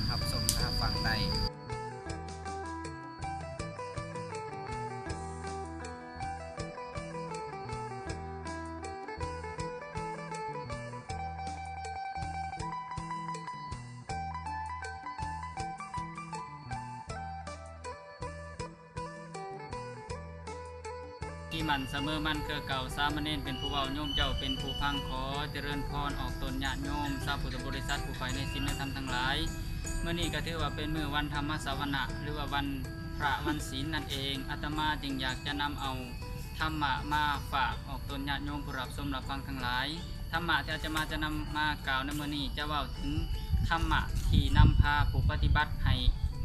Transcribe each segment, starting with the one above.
ຮັບຊົມຮັບຟັງໄດ້. ທີ່ໝັ້ນສະເໝີໝັ້ນເຄືອເກົ່າ, ສາມະເນນເປັນຜູ້ເວົ້າ, ໂຍມເຈົ້າເປັນຜູ້ຟັງ. ຂໍຈະເລີນພອນອອກຕົນຍາດໂຍມ ຊາວພຸດທະບໍລິສັດ ຜູ້ໃຝ່ໃນສິນໃນທຳທັງຫຼາຍ. ມື້ນີ້ກໍຖືວ່າເປັນມື້ວັນທຳມະສະວະນະ ຫຼືວ່າວັນພະວັນສິນນັ້ນເອງ. ອາດຕະມາຈຶ່ງຢາກຈະນຳເອົາທຳມະມາຝາກອອກຕົນຍາດໂຍມຜູ້ຮັບຊົມຮັບຟັງທັງຫຼາຍ. ທຳມະທີ່ອາດຕະມາຈະນຳມາກ່າວໃນມື້ນີ້ ຈະເວົ້າເຖິງທຳມະທີ່ນຳພາຜູ້ປະຕິບັດໃຫ້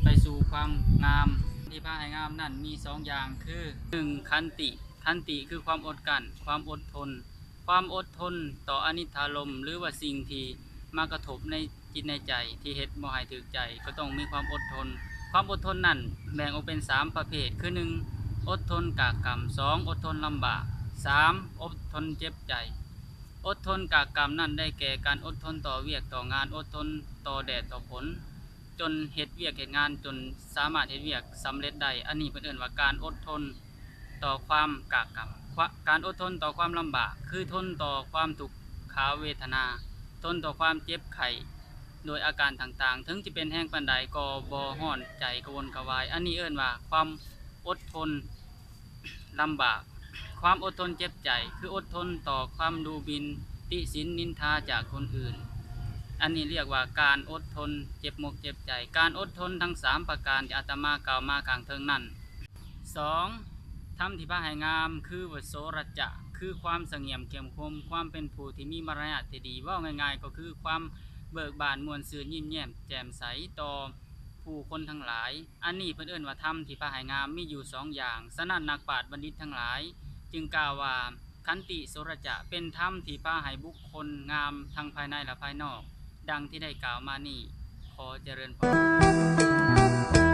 ໄປສູ່ຄວາມງາມ. ທີ່ພາໃຫ້ງາມນັ້ນມີສອງຢ່າງ ຄື ໜຶ່ງ ຂັນຕິ. ຂັນຕິຄືຄວາມອົດກັ້ນ, ຄວາມອົດທົນ. ຄວາມອົດທົນຕໍ່ອະນິດຖາລົມ ຫຼືວ່າສິ່ງທີ່ມາກະທົບໃນຈິດໃນໃຈ ທີ່ເຮັດບໍ່ໃຫ້ຖືກໃຈ ກໍຕ້ອງມີຄວາມອົດທົນ. ຄວາມອົດທົນນັ້ນແບ່ງອອກເປັນສາມປະເພດ ຄື ໜຶ່ງ ອົດທົນກາກກຳ, ສອງ ອົດທົນລຳບາກ, ສາມ ອົດທົນເຈັບໃຈ. ອົດທົນກາກກຳນັ້ນໄດ້ແກ່ການອົດທົນຕໍ່ວຽກຕໍ່ງານ, ອົດທົນຕໍ່ແດດຕໍ່ຝົນ, ຈົນເຮັດວຽກເຮັດງານ ຈົນສາມາດເຮັດວຽກສຳເລັດໄດ້. ອັນນີ້ເພິ່ນເອີ້ນວ່າການອົດທົນຕໍ່ຄວາມກາກກຳ. ຄວາມ ການອົດທົນຕໍ່ຄວາມລຳບາກ ຄືທົນຕໍ່ຄວາມທຸກຂາເວທະນາ, ທົນຕໍ່ຄວາມເຈັບໄຂ້ໂດຍອາການຕ່າງໆ, ເຖິງຈະເປັນແຮງປານໃດກໍບໍ່ຮ້ອນໃຈກະວົນກະວາຍ. ອັນນີ້ເອີ້ນວ່າຄວາມອົດທົນ ລຳບາກ. ຄວາມອົດທົນເຈັບໃຈ ຄືອົດທົນຕໍ່ຄວາມດູໝິ່ນ, ຕິສິນ, ນິນທາຈາກຄົນອື່ນ. ອັນນີ້ລຽກວ່າການອົດທົນເຈັບອົກເຈັບໃຈ. ການອົດທົນທັງສາມປະການທີ່ອາດຕະມາກ່າວມາຂ້າງເທິງນັ້ນ. ສອງ ທຳທີ່ພາໃຫ້ງາມ ຄື ວະໂສຣະຈະ ຄືຄວາມສະຫງຽມເຂັ້ມຄົມ, ຄວາມເປັນຜູ້ທີ່ມີມາລະຍາດທີ່ດີ. ເວົ້າງ່າຍໆກໍຄືຄວາມເບີກບານ, ມ່ວນຊື່ນ, ຍິ້ມແຍ້ມແຈ່ມໃສຕໍ່ຜູ້ຄົນທັງຫຼາຍ. ອັນນີ້ເພິ່ນເອີ້ນວ່າທຳທີ່ພາໃຫ້ງາມ ມີຢູ່ສອງຢ່າງ. ສະນັ້ນ ນັກປາດບັນດິດທັງຫຼາຍຈຶ່ງກ່າວວ່າ ຂັນຕິໂສຣະຈະ ເປັນທຳທີ່ພາໃຫ້ບຸກຄົນງາມທັງພາຍໃນ ແລະ ພາຍນອກ, ດັ່ງທີ່ໄດ້ກ່າວມານີ້. ຂໍຈະເລີນພອນ.